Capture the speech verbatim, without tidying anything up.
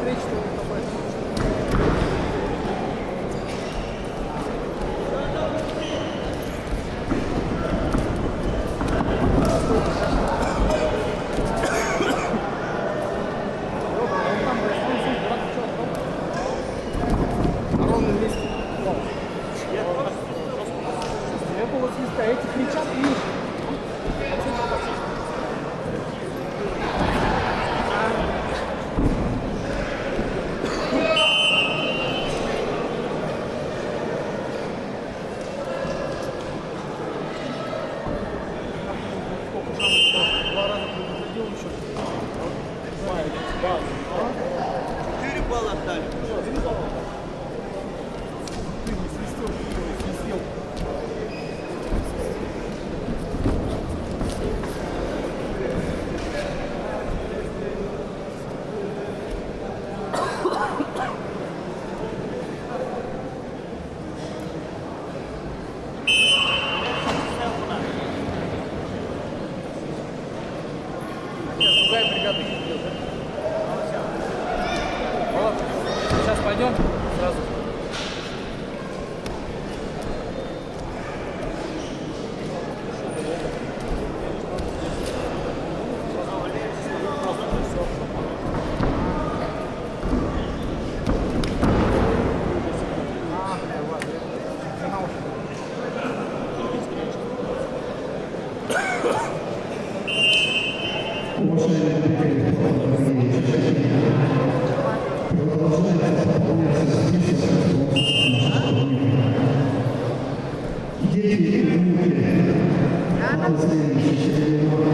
На ровном месте. Не было свиста, эти кричат и Четыре балла отдали. Сейчас другая бригада идёт, да? Вот. Сейчас пойдём сразу. Уважаемые любители спорта, дорогие участники, продолжается пополняться список спонсоров нашего турнира. Дети и внуки, по последним сочинениям